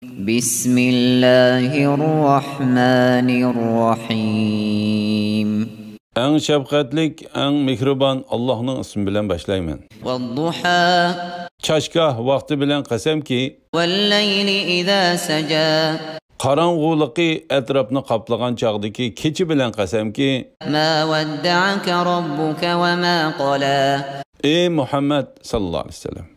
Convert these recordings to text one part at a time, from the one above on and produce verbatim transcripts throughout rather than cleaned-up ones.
بسم الله الرحمن الرحيم. ئەڭ شەپقەتلىك، ئەڭ مېھرىبان ئاللاھنىڭ ئىسمى بىلەن باشلايمەن. والضحى. چاشگاھ ۋاقتى بىلەن قەسەمكى، والليل إذا سجى. قاراڭغۇلۇقى ئەتراپنى قاپلىغان چاغدىكى كېچە بىلەن قەسەمكى، ما ودعك ربك وما قلى. ئى مۇھەممەد ساللاللاھۇ ئەلەيھى ۋەسەللەم،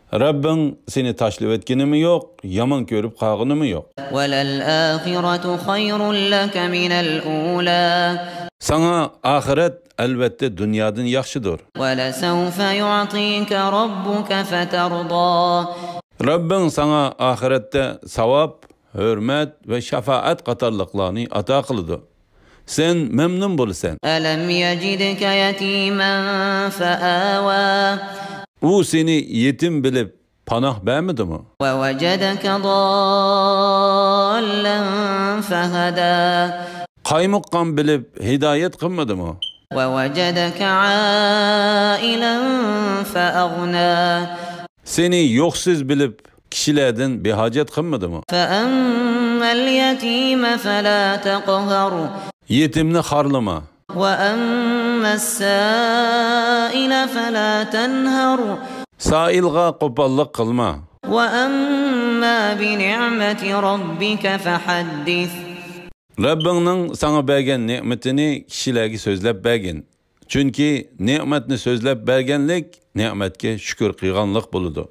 رەببىڭ سېنى تاشلىۋەتكىنىمۇ يوق، يامان كۆرۈپ قالغىنىمۇ يوق. وللآخرة خير لك من الأولى. ساڭا ئاخىرەت ئەلۋەتتە دۇنيادىن ياخشىدۇر. ولسوف يعطيك ربك فترضى. رەببىڭ ساڭا ئاخىرەتتە ساۋاب، ھۆرمەت ۋە شاپائەت قاتارلىقلارنى ئاتا قىلىدۇ. سەن مەمنۇن بولىسەن. ألم يجدك يتيما فآوى. ئۇ سېنى يېتىم بىلىپ پاناھ بەرمىدىمۇ؟ ووجدك ضالا فهدى. قايمۇققان بىلىپ ھىدايەت قىلمىدىمۇ؟ ووجدك عائلا فأغنى. سېنى يوقسۇز بىلىپ كىشىلەردىن بىھاجەت قىلمىدىمۇ؟ فأما اليتيم فلا تقهر. يېتىمنى خارلىما. وأما السائل فلا تنهر. سائىلغا قوپاللىق قىلما. وأما بنعمة ربك فحدث. رەببىڭنىڭ ساڭا بەرگەن نېمىتىنى كىشىلەرگە سۆزلەپ بەرگىن. چۈنكى نېمەتنى سۆزلەپ بەرگەنلىك نېمەتكە شۈكۈر قىلغانلىق بولىدۇ.